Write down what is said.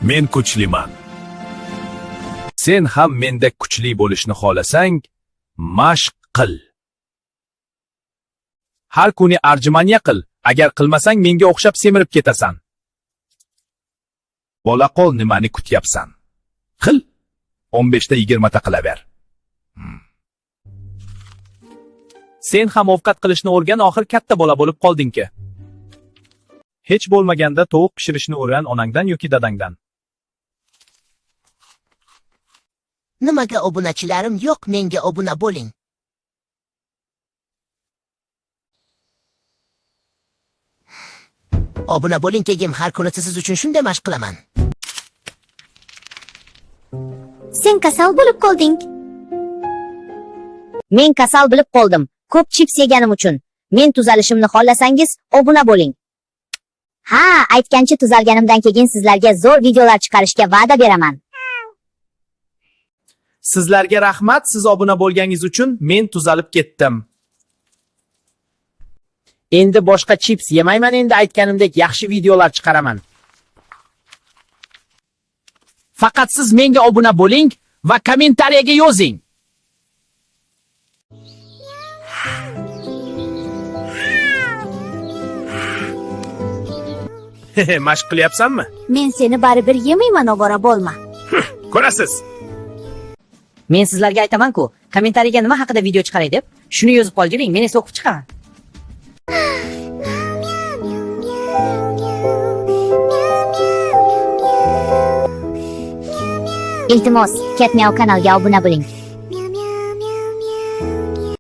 Men kuchliman. Sen ham mendek kuchli bo'lishni xohlasang, mashq qil. Har kuni отжимания qil. Agar qilmasang, menga o'xshab semirib ketasan. Bola qol, nimani kutyapsan? Qil. 15 ta 20 ta qilaver. Sen ham ovqat qilishni o'rgan, oxir katta bola bo'lib qoldingki. Hech bo'lmaganda tovuq pishirishni o'rgan onangdan yoki dadangdan. Nimaga obunachilarim yo'q, menga obuna bo'ling. Obuna bo'ling, keyin har kuni siz uchun shunday mashq qilaman. Sen kasal bo'lib qolding. Men kasal bilib qoldim. Ko'p chips yeganim uchun. Men tuzalishimni xohlasangiz, obuna bo'ling. Ha, aytgancha tuzalganimdan keyin sizlarga zo'r videolar chiqarishga va'da beraman. Sizlarga rahmat, siz obuna bo'lganingiz uchun men tuzalib ketdim. Endi boshqa chips yemayman, endi aytganimdek yaxshi videolar chiqaraman. Faqat siz menga obuna bo'ling va kommentariyaga yozing. Mashq qilyapsanmi? Men seni baribir yemayman, ovora bo'lma. Ko'rasiz. Men sizlarga aytaman-ku, kommentariyaga nima haqida video chiqaray deb, shuni yozib qoldiring, men esa o'qib chiqaman. Iltimos, Cat Meow kanalga obuna bo'ling.